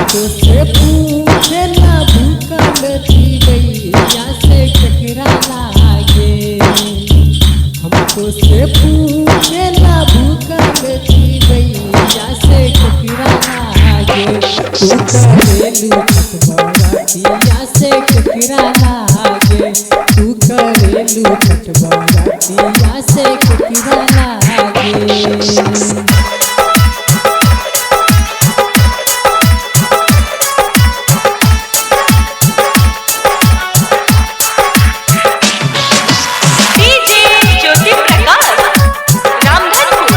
हमको से पूछेला भूखल तिवैया से केकरा लागे। हमको से पूछेला भूखल तिवैया से केकरा लागे। तू करेलू छठ बरतिया से केकरा लागे। तू करेलू छठ बरतिया से केकरा लागे। डीजे ज्योति प्रकाश रामधनपुर।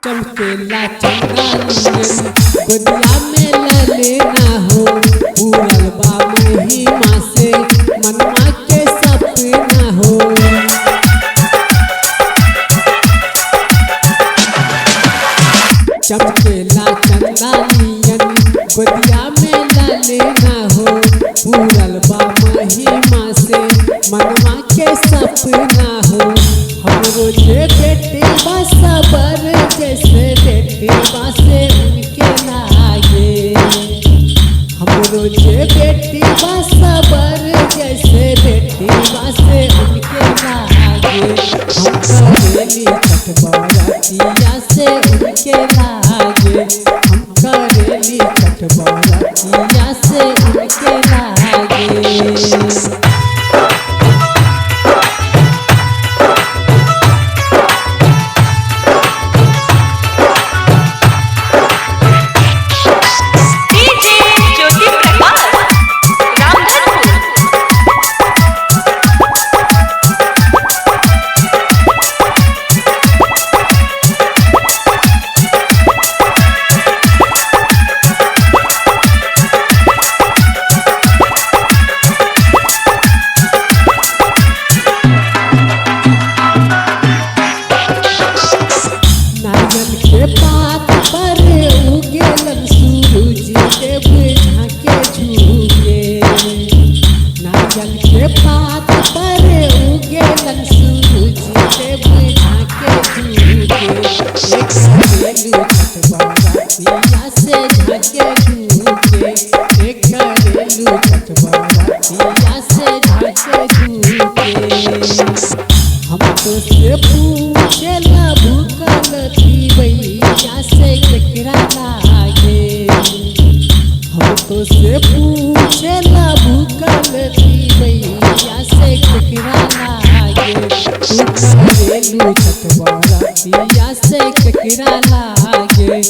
चमकेला चंदा नियन गोदिया में ललेना हो। पूरल बा महिमा से मनमा के सपना हो। चमकेला चंदा नियन गोदिया में ललेना हो। पूरल बा महिमा से मनमा के सपना हो। हमरो जे बेटे बसबर जैसे बेटे बासे उनके लागे। हमरो जे बेटी बसबर जैसे बेटी बासे उनके लागे। हम करेली छठ बरतिया से उनके लागे। हम करेली छठ बरतिया से उनके लागे। डीजे ज्योति प्रकाश रामधनपुर। नारियल के पात पर उगेलन सूरज देव झांके झूके। नारियल के पात पर उगेलन सूरज देव झांके झूके। एक घरेलू छठ बरतिया से झांके झूके। एक घरेलू छठ बरतिया से झांके झूके। हमको से पूछेला भूखल तिवैया से केकरा लागे। हमको से पूछेला भूखल तिवैया से केकरा लागे। तू करेलू छठ बरतिया से केकरा लागे।